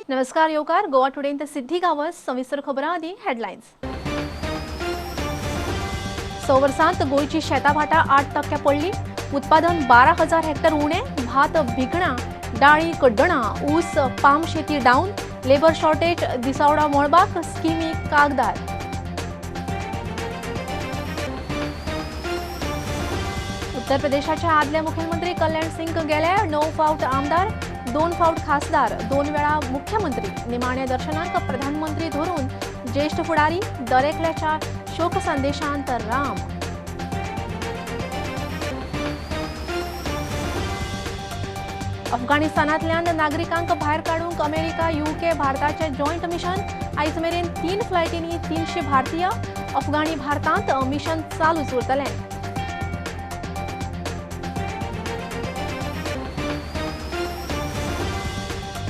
नमस्कार येवकार गोवा टुडेंत सिद्धी गांवस सविस्तर खबरां आदी हेडलायन्स। 6 वर्सांत गोंयची शेताभाटां 8% पडली, उत्पादन 12,000 हेक्टर उणें, भात भिकणां डाळी कड्डणां ऊस पाम शेती डावन, लेबर शॉर्टेज दिसावडा मळबाक स्किमी कागदार। उत्तर प्रदेशाचे आदले मुख्यमंत्री कल्याण सिंग गेले 9 फावट आमदार, 2 फावट खासदार, 2 वेळा मुख्यमंत्री। निमाणे दर्शनाक प्रधानमंत्री धरून ज्येष्ठ फुडारी दरेकल्याच्या शोक संदेशांत राम। अफगाणिस्तानांतल्यान नागरिकांक भायर काडूंक अमेरिका, यूके, भारताचे जॉयंट मिशन। आयज मेरेन 3 फ्लायटींनी 300 भारतीय अफगाणी भारतांत, मिशन चालूच उरतलें।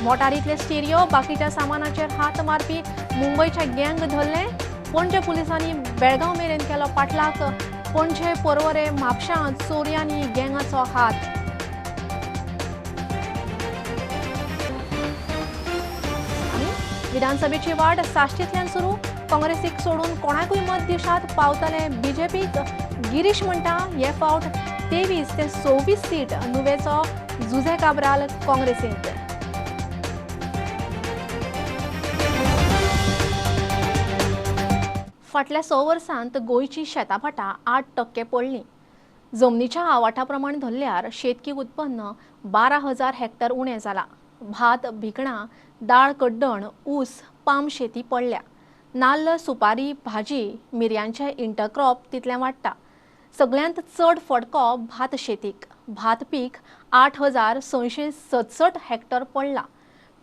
मोटारींतले स्टेरियो बाकीच्या सामानाचेर हात मारपी मुंबयच्या गँग धरलें। पणजे पुलिसांनी बेळगांव मेरेन केलो पाटलाक। पणजे पर्वरे म्हापशां चोरयांनी गँगाचो हात। आनी विधानसभेची वाट साश्टींतल्यान सुरू, काँग्रेसीक सोडून कोणाकूय मत दिशात पावतले बीजेपीक। गिरीश म्हणटा हे फावट 23 ते 26 सीट नुवेचो जुझे काब्राल काँग्रेसींत। फाटल्या 6 वर्सांत गोंयची शेताभाटां 8% पडलीं। जमनीच्या आवाठा प्रमाण धरल्यार शेतकी उत्पन्न 12,000 हेक्टर उणें जालां। भात भिकणां दाळ कड्डण ऊस पाम शेती पडल्या। नाल्ल सुपारी भाजी मिरयांचें इंटरक्रॉप तितलें वाडटा। सगळ्यांत चड फटको भात शेतीक। भात पीक 8,667 हेक्टर पडला।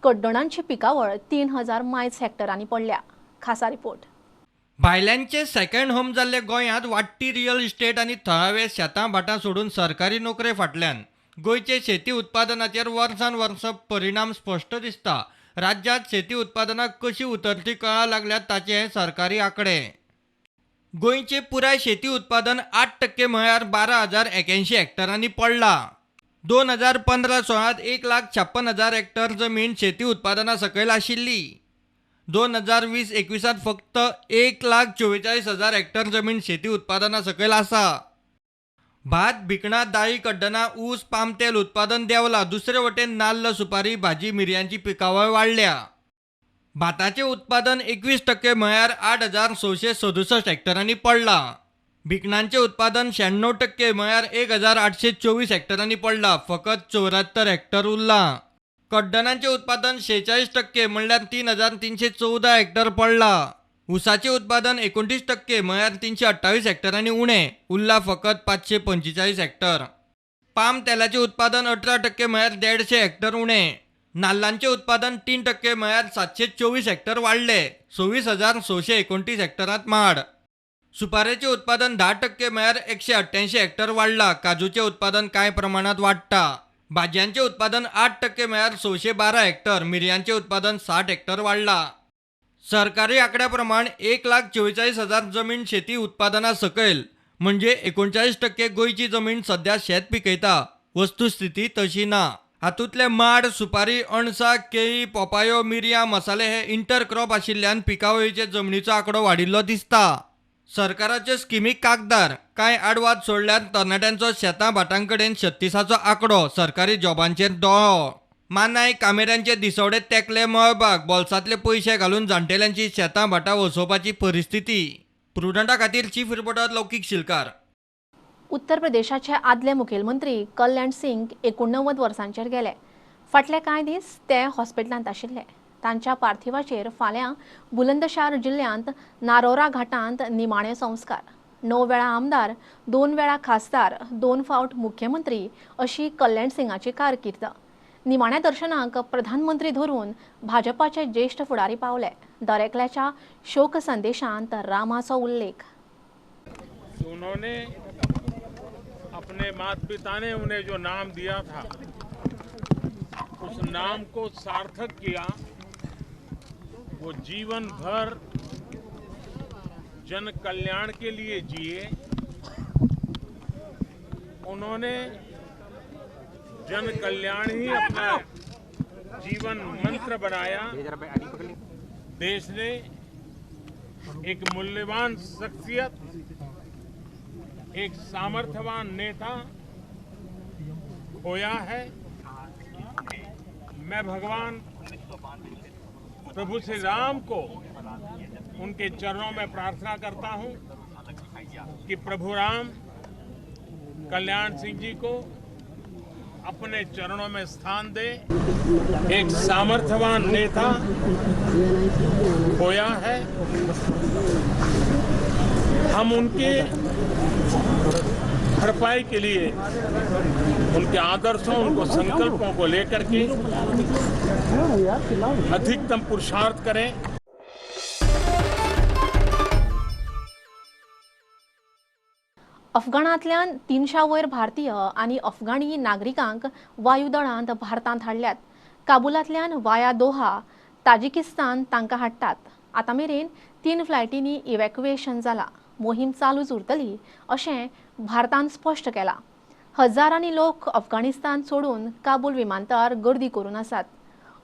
कड्डणांची पिकावळ 3,000 मायज हेक्टरांनी पडल्या। खासा रिपोर्ट। भायल्यांचे सेकंड होम जाल्ले गोंयांत वाडटी रियल इस्टेट आनी थळावे शेतां भाटां सोडून सरकारी नोकरे फाटल्यान गोंयचे शेती उत्पादनाचेर वर्सान वर्स परिणाम स्पश्ट दिसता। राज्यांत शेती उत्पादनाक कशी उतरती कळा लागल्या ताचे हे सरकारी आंकडे। गोंयचे पुराय शेती उत्पादन 8% म्हळ्यार 12,081 हेक्टरांनी पडला। 2015-16 1,56,000 हेक्टर जमीन शेती उत्पादना सकयल आशिल्ली। 2020-21 फक्त 1,44,000 हेक्टर जमीन शेती उत्पादना सकयल आसा। भात भिकणां दाळी कड्डणां ऊस पामतेल उत्पादन देंवला। दुसरे वटेन नाल्ल सुपारी भाजी मिरयांची पिकावळ वाडल्या। भाताचें उत्पादन 21% म्हळ्यार 8,667 हेक्टरांनी पडलां। भिकणांचें उत्पादन 96% म्हळ्यार 1,824 हेक्टरांनी पडलां, फकत 74 हेक्टर उरलां। कड्डणांचें उत्पादन 46% म्हणल्यार 3,314 हेक्टर पडलां। ऊसाचें उत्पादन 29% म्हळ्यार 328 हेक्टरांनी उणें उरलां, फकत 545 हेक्टर। पाम तेलाचें उत्पादन 18% म्हळ्यार 150 हेक्टर उणें। नाल्लांचें उत्पादन 3% म्हळ्यार 724 हेक्टर वाडलें, 26,629 हेक्टरांत माड। सुपारेचें उत्पादन 10% म्हळ्यार 188 हेक्टर वाडलां। काजूचें उत्पादन कांय प्रमाणांत वाडटा। भाजयांचें उत्पादन 8% म्हळ्यार 612 हेक्टर, मिरयांचें उत्पादन 60 हेक्टर वाडलां। सरकारी आंकड्या प्रमाण 1,44,000 जमीन शेती उत्पादना सकयल म्हणजे 39% गोंयची जमीन सद्या शेत पिकयता। वस्तुस्थिती तशी ना। हातूंतले माड सुपारी अणसां केळी पोपायो मिरयां मसाले हे इंटरक्रॉप आशिल्ल्यान पिकावळीचे जमनीचो आंकडो वाडिल्लो दिसता। सरकाराचे स्किमीक कागदार कांय आडवाद सोडल्यार तरणाट्यांचो शेतां भाटां कडेन 36 आंकडो, सरकारी जॉबांचेर दोळो। मानाय कामेऱ्यांचे दिसवडे तेकले मळबाक, बोल्सांतले पयशे घालून जाण्टेल्यांची शेतां भाटां वसोवपाची परिस्थिती। प्रुडंटा खातीर चीफ रिपोर्टर लौकीक शिलकार। उत्तर प्रदेशाचे आदले मुखेलमंत्री कल्याण सिंग 89 वर्सांचेर गेले। फाटले कांय दीस ते हॉस्पिटलांत आशिल्ले। तांच्या पार्थिवाचेर फाल्यां बुलंदशहर जिल्ल्यांत नारोरा घाटांत निमाणे संस्कार। 9 वेळा आमदार, 2 वेळा खासदार, 2 फावट मुख्यमंत्री अशी कल्याण सिंगाची कारकीर्द। निमाण्या दर्शनाक प्रधानमंत्री धरून भाजपाचे ज्येष्ठ फुडारी पावले। दरेकल्याच्या शोक संदेशांत रामाचो उल्लेख। उन्होंने अपने माता पिता ने उन्हें जो नाम दिया था उस नाम को सार्थक किया। वो जीवन भर जन कल्याण के लिए जिए। उन्होंने जन कल्याण ही अपना जीवन मंत्र बनाया। देश ने एक मूल्यवान शख्सियत, एक सामर्थ्यवान नेता खोया है। मैं भगवान प्रभु श्री राम को उनके चरणों में प्रार्थना करता हूं कि प्रभु राम कल्याण सिंह जी को अपने चरणों में स्थान दे। एक सामर्थ्यवान नेता खोया है। हम उनके भरपाई के लिए उनके आदर्शों, उनको संकल्पों को लेकर के अधिकतम पुरुषार्थ करें। अफगाणांतल्यान 300 वयर भारतीय आनी अफगाणी नागरिकांक वायुदळांत भारतांत हाडल्यात। काबुलांतल्यान वाया दोहा, ताजिकिस्तान तांकां हाडटात। आतां मेरेन 3 फ्लायटींनी इव्हॅक्युएशन जाला। मोहीम चालूच उरतली अशें भारतान स्पश्ट केलां। हजारांनी लोक अफगाणिस्तान सोडून काबूल विमानतळार गर्दी करून आसात।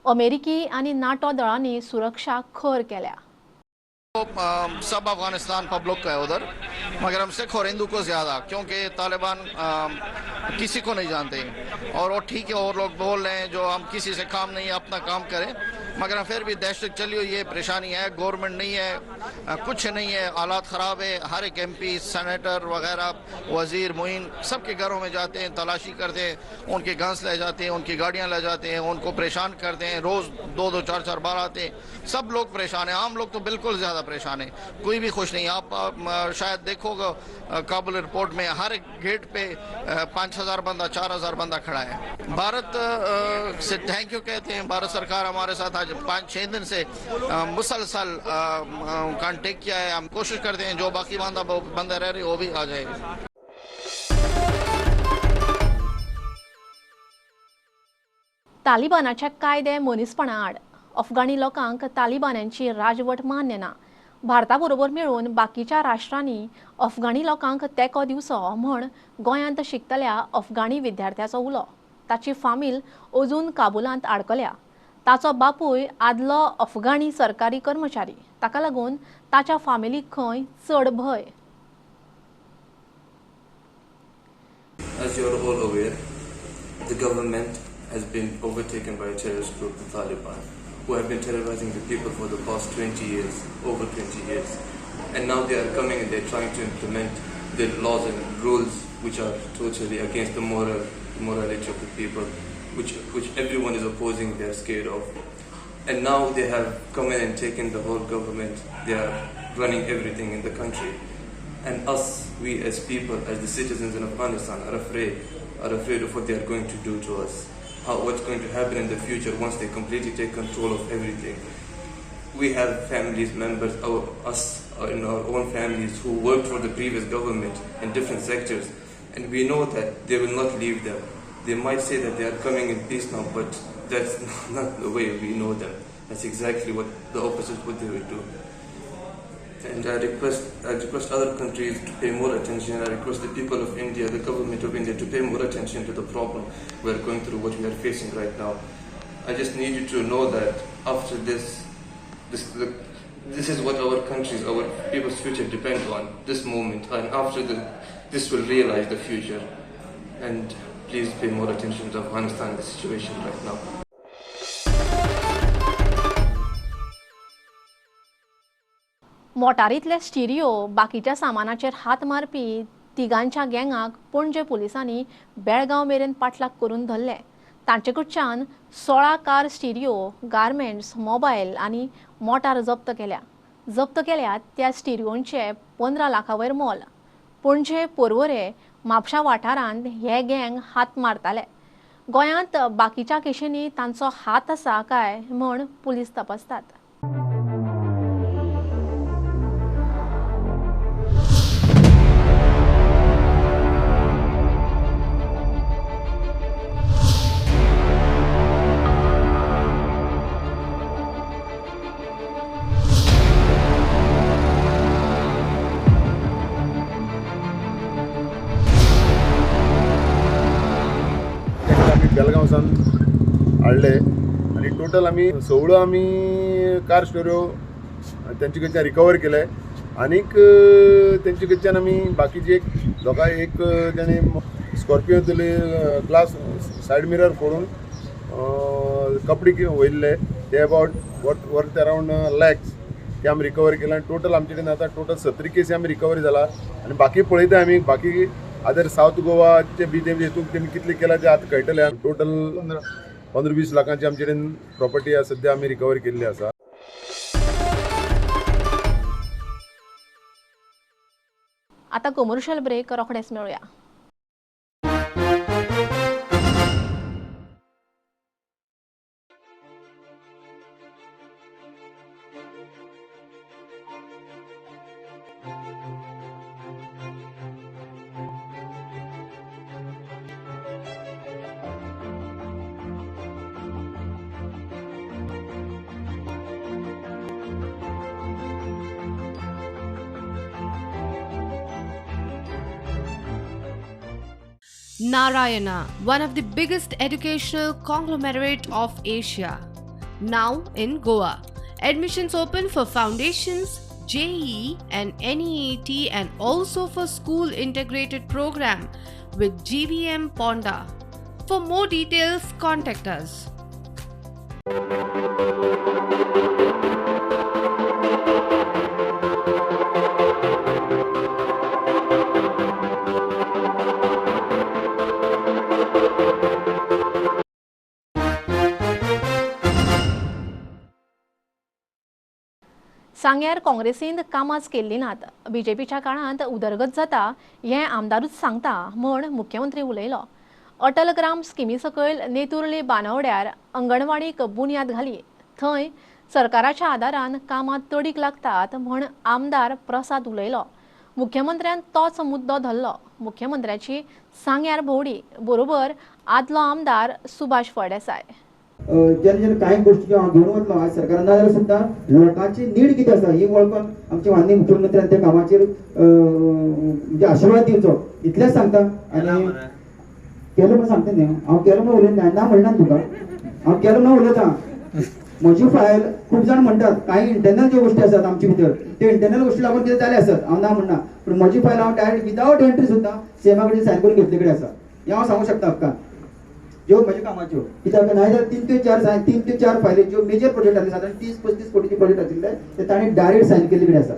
अमेरिकी आनी नाटो दळांनी सुरक्षा खर केल्या। सब अफगानिस्तान पब्लिक का है उधर, मगर हम सिख और हिंदू को ज़्यादा, क्योंकि तालिबान किसी को नहीं जानते और वो ठीक है, और लोग बोल रहे हैं जो हम किसी से काम नहीं है, अपना काम करें, मगर फिर भी दहशत चली हुई है, परेशानी है, गवर्नमेंट नहीं है, कुछ नहीं है, हालात ख़राब है। हर एक MP, senator वगैरह, वज़ीर मुइन सबके घरों में जाते हैं, तलाशी करते हैं, उनके गन्स ले जाते हैं, उनकी गाड़ियाँ ले जाते हैं, उनको परेशान करते हैं। रोज़ 2-2, 4-4 बार आते हैं। सब लोग परेशान हैं, आम लोग तो बिल्कुल ज़्यादा परेशान हैं, कोई भी खुश नहीं। आप शायद देखोगे काबुल एयरपोर्ट में हर एक गेट पे 5000 बंदा, 4000 बंदा खड़ा है। भारत से thank you कहते हैं। भारत सरकार हमारे साथ आज 5-6 दिन से मुसलसल कांटेक्ट किया है। हम कोशिश करते हैं जो बाकी बंदा रह रहे वो भी आ जाए। तालिबानाच्या कायदे मनीसपणा आड अफगाणी लोकांक तालिबानांची राजवट मान्य ना। भारता बरोबर मेळून बाकीच्या राष्ट्रांनी अफगाणी लोकांक तेंको दिवचो म्हण गोंयांत शिकतल्या अफगाणी विद्यार्थ्याचो उलो। ताची फामील अजून काबुलांत आडकल्या। ताचो बापूय आदलो अफगाणी सरकारी कर्मचारी, ताका लागून ताच्या फामिलीक खंय चड भंय। As you are all aware, the government has been overtaken by a terrorist group, the Taliban, who have been terrorizing the people for the past 20 years, over 20 years. And now they are coming and they're trying to implement their laws and rules which are totally against the morality of the people, which everyone is opposing, they're scared of. And now they have come in and taken the whole government. They are running everything in the country. And us, we as people, as the citizens in Afghanistan, are afraid of what they are going to do to us. What's going to happen in the future once they completely take control of everything. We have families, members, us in our own families who worked for the previous government in different sectors, and we know that they will not leave them. They might say that they are coming in peace now, but that's not the way we know them. That's exactly what the opposite what they will do. And I request other countries to pay more attention. I request the people of India, the government of India, to pay more attention to the problem we are going through, what we are facing right now. I just need you to know that after this, this is what our countries, our people's future depend on, this moment. And after this will realize the future. And please pay more attention to Afghanistan, the situation right now. मोटारींतले stereo बाकीच्या सामानाचेर हात मारपी तिगांच्या गँगाक पणजे पुलिसांनी बेळगांव मेरेन पाठलाग करून धरले। तांचे कडच्यान 16 कार स्टिरियो, गार्मेंट्स, मोबायल आनी मोटार जप्त केल्या। जप्त केल्या त्या स्टिरियोंचे 15 लाखां वयर मोल। पणजे, पोरवरे, म्हापशा वाठारांत हे गँग हात मारताले। गोंयांत बाकीच्या केशींनी तांचो हात आसा काय म्हण पुलीस तपासतात। बेलगांवसान हाडले आनी टोटल आमी 16 आमी कार स्टोऱ्यो तेंचे कडच्यान रिकवर केले आनीक तेंचे कडच्यान आमी बाकीचे एक लोकां एक तेणे स्कॉर्पियो दिले ग्लास सायड मिरर फोडून कपडे वयल्ले ते अबावट वर्थ अरावंड लॅक्स ते आमी रिकवर केले आनी टोटल आमचे कडेन आतां टोटल 17 केसी आमी रिकवरी जाला आनी बाकी पळयता आमी बाकी आदर सावथ गोवाचे बी तेमी हितून तेमी कितले केला ते आतां कळटले. टोटल 15-20 लाखांची आमचे कडेन प्रॉपर्टी सद्या आमी रिकवर केल्ली आसा. आता कमर्शियल ब्रेक, रोखडेच मेळुया. Narayana, one of the biggest educational conglomerate of Asia, now in Goa. Admissions open for foundations, JEE and NEET and also for school integrated program with GVM Ponda. For more details, contact us. सांग्यार काँग्रेसीन कामांच केल्ली नात, बीजेपीच्या काळांत उदरगत जाता हें आमदारूच सांगता म्हूण मुख्यमंत्री उलयलो. अटल ग्राम स्किमी सकयल नेतुर्ली बानवड्यार अंगणवाडीक बुन्याद घाली, थंय सरकाराच्या आदारान कामां तडीक लागतात म्हूण आमदार प्रसाद उलयलो. मुख्यमंत्र्यान तोच मुद्दो धरलो. मुख्यमंत्र्याची सांग्यार भोंवडी बरोबर आदलो आमदार सुभाष फळदेसाय. जेन्ना जेन्ना कांय गोश्टी हांव घेवन वतलो आयज सरकारान ना जाल्यार सुद्दां लोकांची नीड कितें आसा ही वळखून आमचे माननीय मुख्यमंत्र्यान त्या कामाचेर म्हणजे आशिर्वाद दिवचो इतलेंच सांगता. आनी केलो म्हण सांगता न्ही, हांव केलो म्हण उलयना, ना म्हणना तुका, हांव केलो म्हण उलयता. म्हजी फायल खूब जाण म्हणटात कांय इंटरनल ज्यो गोश्टी आसात आमचे भितर त्यो इंटरनल गोश्टी लागून कितें जालें आसत, हांव ना म्हणना, पूण म्हजी फायल हांव डायरेक्ट विदावट एंट्री सुद्दां सीएमा कडेन सायन करून घेतले कडेन आसा हें हांव सांगूंक शकता हक्कान. ज्यो म्हज्या कामाच्यो कित्याक नाजाल्यार 3 ते 4 फायली ज्यो मेजर प्रोजेक्ट आसले सादारण 30-35 कोटीचे प्रोजेक्ट आशिल्ले ते ताणें डायरेक्ट सायन केल्ले कडेन आसा.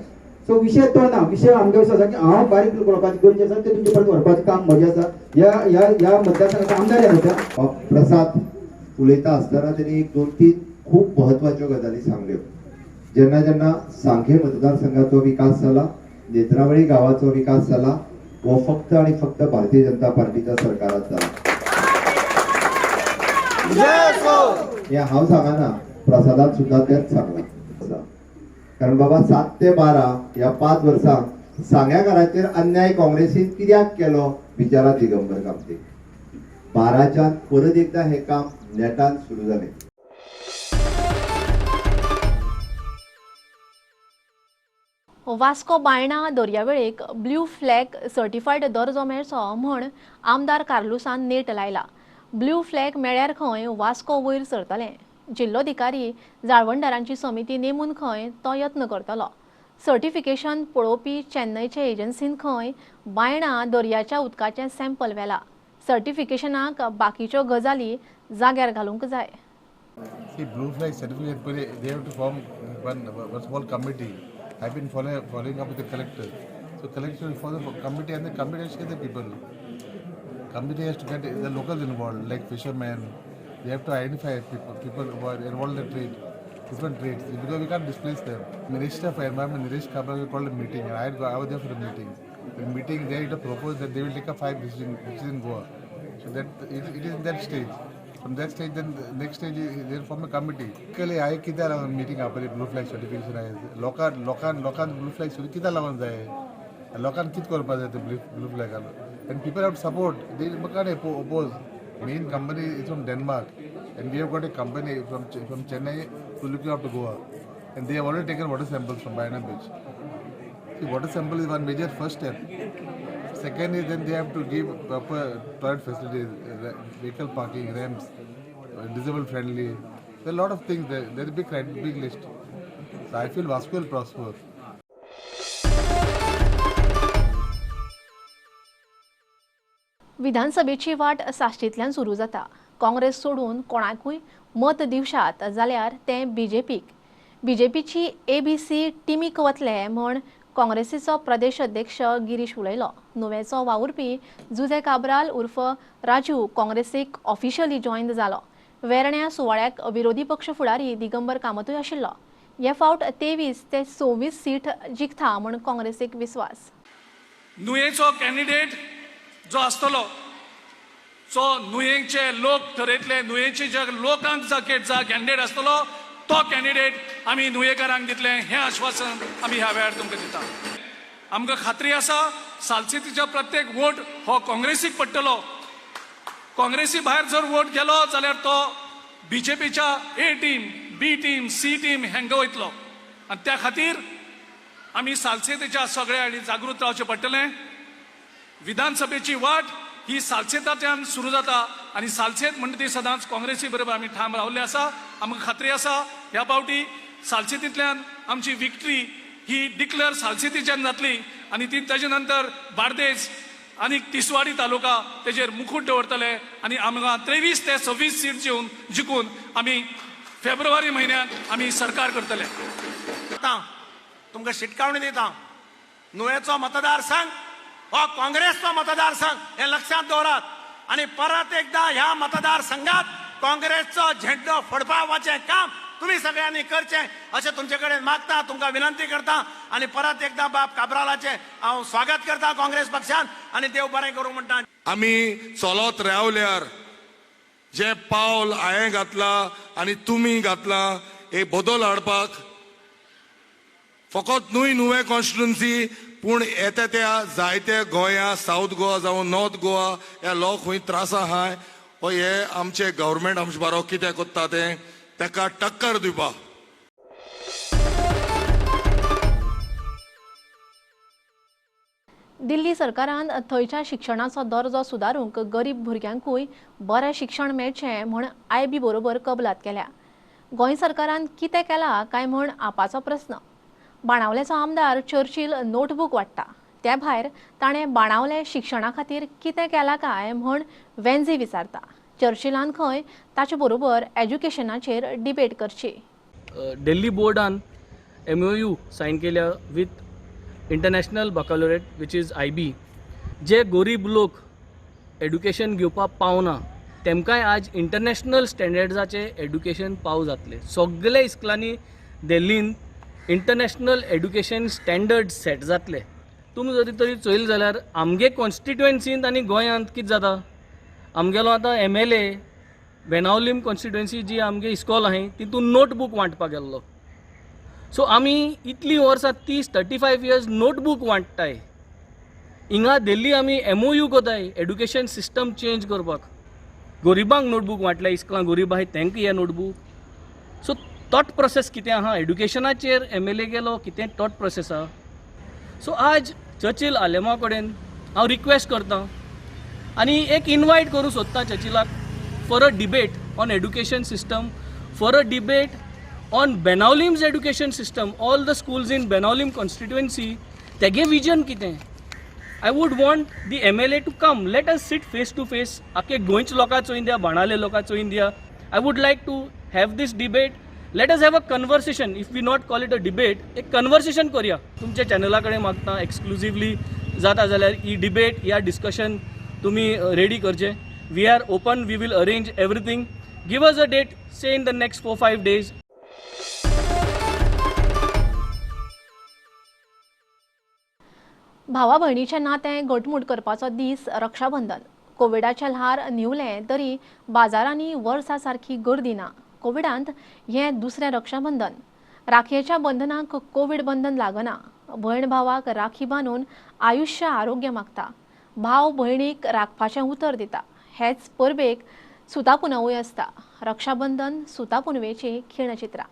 सो विशय तो ना, विशय आमगे असो आसा की हांव बारीक लोकांची गरज आसा ते तुमचे परत व्हरपाचें काम म्हजें आसा. ह्या ह्या ह्या मतदारसंघाचो आमदार ह्या प्रसाद उलयता आसतना तेणी 1-2-3 खूब म्हत्वाच्यो गजाली सांगल्यो. जेन्ना जेन्ना सांगे मतदारसंघाचो विकास जाला, नेत्रावळी गांवाचो विकास जाला, हो फक्त आनी फक्त भारतीय जनता पार्टीच्या सरकारात जाला. हे हांव सांगना, प्रसादान सुद्दां तेंच सांगलां. कारण बाबा 7 ते 12 ह्या 5 वर्सांक सांग्याकाराचेर अन्याय काँग्रेसीन कित्याक केलो बिचारा दिगंबर कामती. 12च्यान परत एकदा हे काम नेटान सुरू जालें. वास्को बायणा दर्यावेळेक ब्ल्यू फ्लॅग सर्टिफायड दर्जो मेळचो म्हूण आमदार कार्लुसान नेट लायला. ब्ल्यू फ्लॅग मेळ्यार खंय वास्को वयर सरतलें. जिल्लोधिकारी जाळवणदारांची समिती नेमून खंय तो यत्न करतलो. सर्टिफिकेशन पळोवपी चेन्नयचे एजन्सीन खंय बायणा दर्याच्या उदकाचें सॅम्पल व्हेला. सर्टिफिकेशनाक बाकीच्यो गजाली जाग्यार घालूंक जाय. See, Blue Flag certificate, they have to form one small committee. I've been following up with the collector. So collector will follow the committee and the committee has to get the people. Committee has to get the locals involved, like fishermen. They have to identify people who are involved in the trade, different trades, because we can't displace them. Minister for Environment, Nilesh Kabra, called a meeting, and I was there for the meeting. The meeting, they had to propose that they will take up 5 decisions in Goa. So that it is in that stage. From that stage, then the next stage, they will form a committee. Basically, I कित्याक लागून meeting आपली blue flag certification आहे, लोकांक blue flag certification कित्याक लागून जाय, लोकांक कितें करपाक जाय ते blue फ्लॅगान. And people have to support, they can't oppose. Main company is from Denmark, and we have got a company from Chennai to look after Goa, and they have already taken water samples from Baina Beach. See, water sample is one major first step. Second is then they have to give proper toilet facilities, vehicle parking, ramps, disabled friendly. There are lot of things there. There is big big list. So I feel Vasco will prosper. विधानसभेची वाट साश्टींतल्यान सुरू जाता. काँग्रेस सोडून कोणाकूय मत दिवशात जाल्यार तें बीजेपीक. बीजेपीची ABC टिमीक वतले म्हण काँग्रेसीचो प्रदेश अध्यक्ष गिरीश उलयलो. नुवेचो वावुरपी जुझे काब्राल उर्फ राजू काँग्रेसीक ऑफिशियली जॉयन जालो. वेरण्या सुवाळ्याक विरोधी पक्ष फुडारी दिगंबर कामतूय आशिल्लो. हे फावट 23 ते 26 सीट जिखता म्हण काँग्रेसीक विस्वास. नुयेचो कॅन्डिडेट जो आसतलो जो नुयेंचे लोक थरयतले, नुयेंचे जे लोकांक जा कॅन्डिडेट आसतलो तो कॅन्डिडेट आमी नुयेकारांक दितले हें आश्वासन आमी ह्या वेळार तुमकां दिता. आमकां खात्री आसा सालसेतीचो प्रत्येक वोट हो काँग्रेसीक पडटलो. काँग्रेसी भायर जर वोट गेलो जाल्यार तो बीजेपीच्या A team, B team, C team हांकां वयतलो आनी त्या खातीर आमी सालसेतीच्या सगळ्यांनी जागृत रावचें पडटलें. विधानसभेची वाट ही सालसेताच्यान सुरू जाता आनी सालसेत म्हणटा ती सदांच काँग्रेसी बरोबर आमी ठाम रावल्ले आसा. आमकां खात्री आसा ह्या फावटी सालसेतींतल्यान आमची विक्ट्री ही डिक्लेअर सालसेतीच्यान जातली आनी ती ताजे नंतर बार्देस आनी तिसवाडी तालुका तेजेर मुखूट दवरतले आनी आमकां 23 ते 26 सीट जिखून आमी फेब्रुवारी म्हयन्याक आमी सरकार करतले. आतां तुमकां शिटकावणी दिता, नुवेचो मतदारसंघ हो काँग्रेसचो मतदारसंघ हे लक्षात दवरात आनी परत एकदा ह्या मतदारसंघात काँग्रेसचो झेंडो फडफावपाचें काम तुमी सगळ्यांनी करचें अशें तुमचे कडेन मागता, तुमकां विनंती करता आनी परत एकदा बाब काब्रालाचें हांव स्वागत करता काँग्रेस पक्षान आनी देव बरें करूं म्हणटा. आमी चलत रावल्यार जे पावल हांवें घातलां आनी तुमी घातलां हे बदल हाडपाक फकत न्हय नुवें कॉन्स्टिट्युन्सी पूण येता त्या जायते गोंया, सावथ गोवा जावं नॉर्थ गोवा ह्या लोक खंय त्रास आहाय हो हे आमचे गव्हर्मेंट आमचे बारो कितें करता तें ताका टक्कर दिवपाक. दिल्ली सरकारान थंयच्या शिक्षणाचो दर्जो सुदारूंक गरीब भुरग्यांकूय बरें शिक्षण मेळचें म्हूण आयबी बरोबर कबलात केल्या. गोंय सरकारान कितें केलां काय म्हूण आपाचो प्रस्न. बाणावलेचो आमदार चर्चिल नोटबूक वाडटा, त्या भायर ताणें बाणावले शिक्षणा खातीर कितें केलां काय म्हूण वेन्झी विचारता. चर्चिलान खंय ताचे बरोबर एज्युकेशनाचेर डिबेट करची. दिल्ली बोर्डान MOU sign केल्या with international baccalaureate which is IB. जे गरीब लोक एड्युकेशन घेवपाक पावना तेमकांय आज इंटरनॅशनल स्टँडर्ड्साचें एड्युकेशन पाव जातलें. सगळे इस्कुलांनी दिल्लीन इंटरनॅशनल एड्युकेशन स्टँडर्ड सेट जातले. तुमी जरी तरी चोयल जाल्यार आमगे कॉन्स्टिट्युएन्सींत आनी गोंयांत कितें जाता, आमगेलो आतां MLA Benaulim constituency जी आमगे इस्कॉल आहाय तितून नोटबूक वांटपाक गेल्लो. सो आमी इतलीं वर्सां 30-35 इयर्स नोटबूक वांट्टाय. हिंगा दिल्ली आमी MOU कोताय एड्युकेशन सिस्टम चेंज करपाक. गरिबांक नोटबूक वांटले, इस्कॉलां गरीब आहाय तांकां हे नोटबूक. सो थॉट प्रोसेस कितें आहा एड्युकेशनाचेर MLA गेलो कितें थॉट प्रोसेस आहा. सो आज चर्चिल आलेमा कडेन हांव रिक्वेस्ट करता आनी एक इनवायट करूंक सोदता चर्चिलाक for a debate on education system, for a debate on Benaulim's education system, all the schools in Benaulim constituency. तेगे विजन कितें. I would want the MLA to come, let us sit face to face. आख्खे गोंयच्या लोकां चोयन दिया, बाणावले लोकां चोयन दिया. I would like to have this debate. Let us have a conversation. If we not call it a debate, एक conversation करूया. तुमच्या चॅनला कडेन मागता एक्सक्लुझिवली जाता जाल्यार ही डिबेट या डिस्कशन तुमी रेडी करचें. We are open, we will arrange everything. Give us a date, say in the next 4-5 days. भावा भयणीचें नातें घटमूट करपाचो दीस रक्षाबंधन. कोविडाचें ल्हार न्हिवलें तरी बाजारांनी वर्सा सारकी गर्दी ना. कोविडांत हें दुसरें रक्षाबंधन. राखयेच्या बंधनाक कोवीड बंधन लागना. भयण भावाक राखी बांदून आयुश्य आरोग्य मागता. भाव भयणीक राखपाचें उतर दिता. हेच परबेक सुता पुनवूय आसता. रक्षाबंधन सुता पुनवेची खिणचित्रां.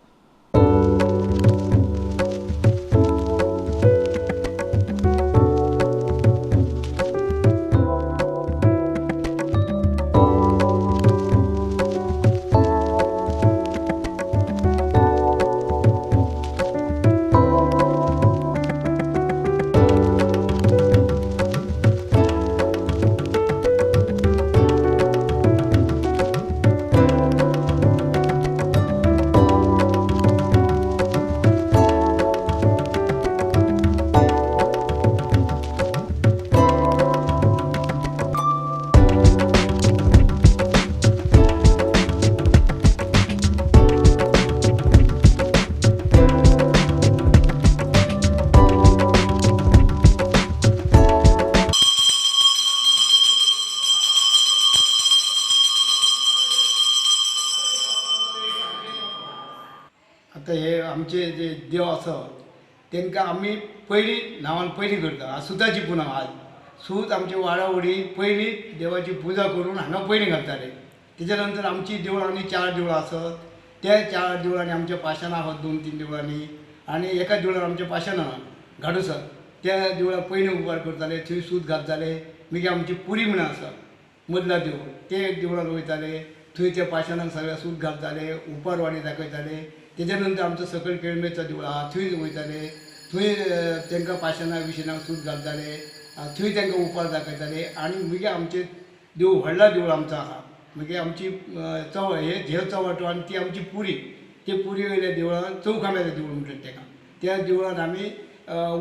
आमचे जे देव आसा तांकां आमी पयलीं नांवान पयलीं करता. सुताची पुनव आज सूत आमचे वाडावडी पयलीं देवाची पुजा करून हांगा पयलीं घालताले. तेच्या नंतर आमची देवळां आनी 4 देवळां आसत, त्या 4 देवळांनी आमच्या पाशाणां आसात, 2-3 देवळांनी आनी एका देवळान आमच्या पाशाणां घाडूसर त्या देवळाक पयलीं उबार करताले, थंय सूत घालताले. मागीर आमची पुरी म्हणून आसा मदला देवूळ, ते देवळान वयताले, थंय त्या पाशाणाक सगळ्या सूत घालताले, उपारवाडी दाखयताले. तेच्या नंतर आमचो सकयल केळमेचो देवूळ आहा थंय वयताले, थंय तांकां पाशाणाक विशणाक सूत घालताले, थंय तांकां उपार दाखयताले. आनी मागीर आमचें देवूळ व्हडला देवूळ आमचो आहा, मागीर आमची चव हे चवाटो आनी ती आमची पुरी, ते पुरी वयल्या देवळान चौखाम्याचें देवूळ म्हणटात ताका, त्या देवळान आमी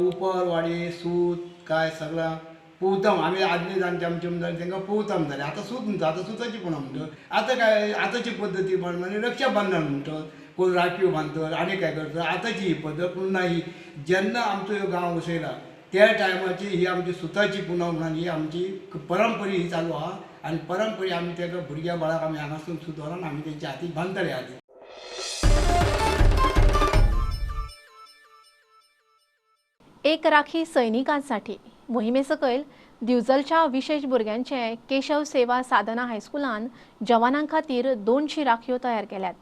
उपर वाडी सूत काय सगळां पोवताम आमी आदले जाणटे आमचे म्हणटाले तांकां पोवताम जालें, आतां सूत म्हणटा, आतां सुताची पुनव म्हणटात. आतां काय आतांची पद्दती प्रमाणे रक्षाबंधन म्हणटात, कोण राखयो बांदतात आनी काय करतात, आतांची ही पद्दत. पूण ना, ही जेन्ना आमचो ह्यो गांव वसयला त्या टायमाची ही आमची सुताची पुनव म्हणून ही आमची परंपरा ही चालू आहा आनी परंपरा आमी ताका भुरग्या बाळाक आमी हांगासून सूत व्हरून आमी तेंच्या हातीक बांदताले आदी. एक राखी सैनिकांसाठी मोहिमेसकयल दिवजलच्या विशेष भुरग्यांचे केशव सेवा साधना हायस्कुलान जवानां खातीर 200 राखयो तयार केल्यात.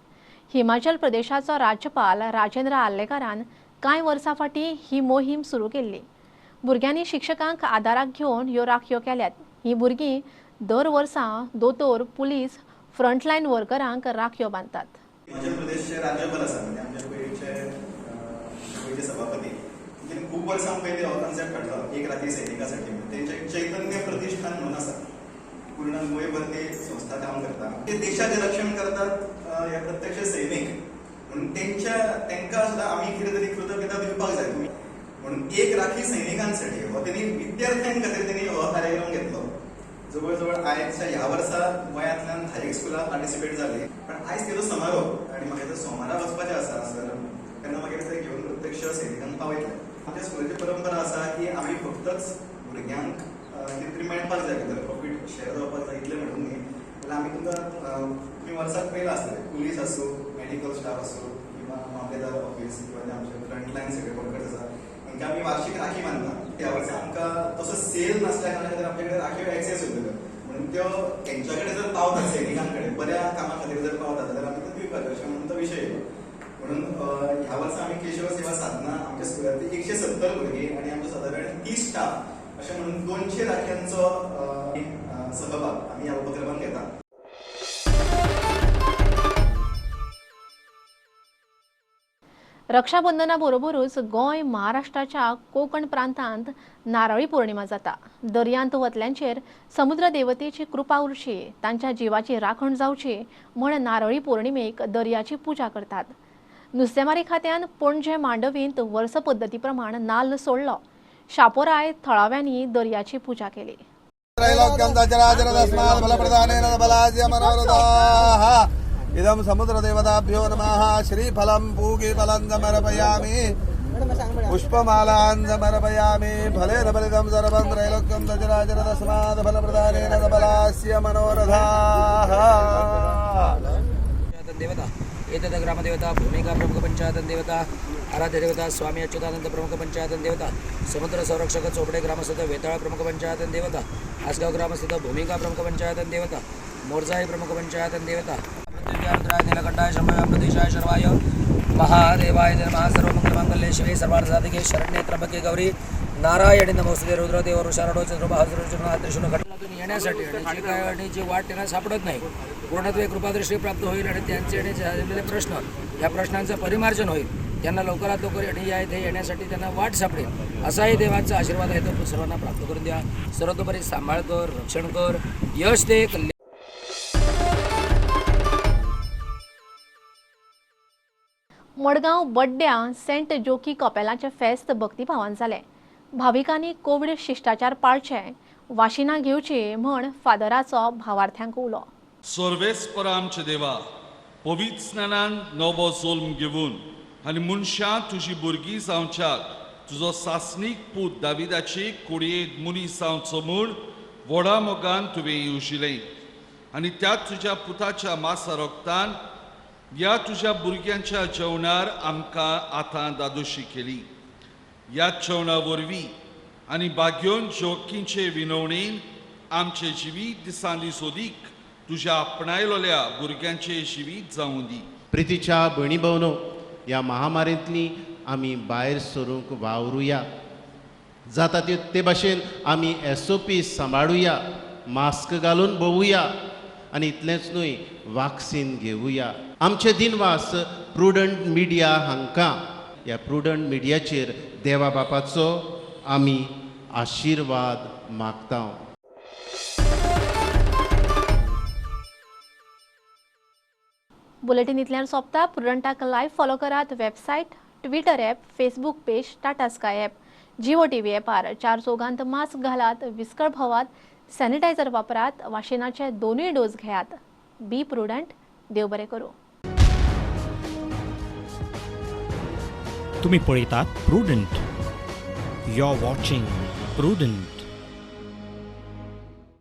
हिमाचल प्रदेशाचो राज्यपाल राजेंद्र आर्लेकारान कांय वर्सां फाटीं ही मोहीम सुरू केल्ली. भुरग्यांनी शिक्षकांक आदाराक घेवन ह्यो राखयो केल्यात. ही भुरगीं दर वर्सा दोतोर, पुलीस, फ्रंटलायन वर्करांक राखयो बांदतात. हिमाचल प्रदेशचे राज्यपाल आसा, म्हणजे आमचे पयलींचे सभापती, तेणी खूब वर्सां पयलीं हो कॉन्सेप्ट हाडलो एक राखी सैनिकासाठी. तेंचे चैतन्य प्रतिष्ठान म्हणून आसा, पूर्ण गोंयभर ते संस्था काम करता, ते देशाचें रक्षण करतात हे प्रत्यक्ष सैनीक, म्हणून तेंकां सुद्दां आमी कितें तरी कृतज्ञता दिवपाक जाय तुमी, म्हणून एक राखी सैनिकांसाठी हो तेणी विद्यार्थ्यां खातीर तेणी हो कार्यक्रम घेतलो. जवळ जवळ आयच्या ह्या वर्सा गोंयांतल्यान 10 स्कुलां पार्टिसिपेट जाली, पण आयज तेजो समारोप आनी म्हाका तो सोमारा वचपाचें आसा सर, तेन्ना मागीर ते घेवन प्रत्यक्ष सैनिकांक पावयतले. आमच्या स्कुलाची परंपरा आसा की आमी फक्तच भुरग्यांक कितें तरी मेळपाक जाय, भितर प्रॉफीट शेअर जावपाक जाय इतलें म्हणून न्ही, जाल्यार आमी तुमकां तुमी वर्साक पयलां आसतलें, पुलीस आसूं, मेडिकल स्टाफ आसूं किंवा मामलेदार ऑफिस किंवा आमचे फ्रंटलायन सगळे वर्कर्स आसा, तांकां आमी वार्षीक राखी बांदता. त्या वर्सा आमकां तसो सेल नासल्या कारणान खातीर आमचे कडेन राखयो एक्सेस उरतल्यो, म्हणून त्यो तेंच्या कडेन जर पावतात, सैनिकां कडेन बऱ्या कामा खातीर जर पावतात जाल्यार आमी तो दिवपाचो अशें म्हणून तो विशय येयलो. म्हणून ह्या वर्सा आमी केशव सेवा साधना आमच्या स्कुलांतली 170 भुरगीं आनी आमचो सादारण 30 स्टाफ अशें म्हणून 200 राखयांचो सहभाग आमी ह्या उपक्रमांत घेता. रक्षाबंधना बरोबरूच गोंय महाराष्ट्राच्या कोकण प्रांतांत नारळी पौर्णिमा जाता. दर्यांत वतल्यांचेर समुद्र देवतेची कृपा उरची, तांच्या जिवाची राखण जावची म्हण नारळी पौर्णिमेक दर्याची पुजा करतात. नुस्तेमारी खात्यान पणजे मांडवींत वर्स पद्दती प्रमाण नाल्ल सोडलो. शापोराय थळाव्यांनी दर्याची पुजा केली. इदं समुद्रदेवताभ्यो नमः. श्रीफलं पूगीफलं समर्पयामि, पुष्पमालां समर्पयामि, फलेन फलितं सर्वं त्रैलोक्यं दजराजर तस्मात् फलप्रदानेन सबलास्य मनोरथाः. देवता एतद् ग्रामदेवता भूमिका प्रमुख पंचायतन देवता आराध्य देवता स्वामी अच्युतानंद प्रमुख पंचायतन देवता समुद्र संरक्षक चोपडे ग्रामस्थित वेताळ प्रमुख पंचायतन देवता आसगांव ग्रामस्थित भूमिका प्रमुख पंचायतन देवता मोरजाई प्रमुख पंचायतन देवता मृत्युंजय नीलकंठाय शंभवे प्रदेशाय शर्वाय महादेवाय नमः. सर्वमंगलमांगल्ये शिवे सर्वार्थसाधिके शरण्ये त्र्यंबके गौरी नारायणी नमोस्तुते. रुद्रदेव ऋषारडो चंद्रबाहु त्रिशूल घटनातून येण्यासाठी आणि जे काय आणि जी वाट त्यांना सापडत नाही पूर्णत्वे कृपादृष्टी प्राप्त होईल आणि त्यांचे आणि झालेले प्रश्न या प्रश्नांचं परिमार्जन होईल, त्यांना लवकरात लवकर आणि या इथे येण्यासाठी त्यांना वाट सापडेल असाही देवांचा आशीर्वाद आहे तो सर्वांना प्राप्त करून द्या. सर्वतोपरी सांभाळ कर, रक्षण कर, यश दे, कल्याण. मडगांव बड्ड्या सेंट जोकी कपेलाचें फेस्त भक्तिभावान जालें. भाविकांनी कोविड शिश्टाचार पाळचे, वाशिनां घेवची म्हण फादराचो भावार्थ्यांक उलो. सर्वेस्पर आमचे देवा, पवित्र स्नानान नवो जल्म घेवन आनी मनशां तुजी भुरगीं जावच्याक तुजो सासणीक पूत दाविदाची कोडयेंत मनीस जावचो म्हूण व्हडा मोगान तुवें येवजिलें आनी त्या तुज्या पुताच्या मासा रोगतान ह्या तुज्या भुरग्यांच्या जेवणार आमकां आतां दादोशी केली. ह्या जेवणा वरवीं आनी भाग्योन जोकींचे विनवणेन आमचे जिवीत दिसांनी सोदीक तुज्या आपणायलोल्या भुरग्यांचे जिवीत जावं दी. प्रितीच्या भयणी भवनो, ह्या महामारींतली आमी भायर सरूंक वावरुया. जाता ते भाशेन आमी SOP सांबाळुया, मास्क घालून भोंवुया आनी इतलेंच न्हय वाक्सिन घेवया. आमचे दिनवास प्रुडंट मिडिया हांकां. ह्या प्रुडंट मिडियाचेर देवा बापाचो आमी आशिर्वाद मागता. बुलेटीन इतल्यान सोंपता. प्रुडंटाक लायव्ह फॉलो करात. Website, Twitter app, Facebook page, Tata Sky app, Jio TV ॲपार. चार चौगांत मास्क घालात, विस्कळ भोवात, सॅनिटायझर वापरात, वाशिनाचे दोनूय डोस घेयात. बी प्रुडंट. देव बरें करूं. तुम्ही पळयतात Prudent. You are watching Prudent.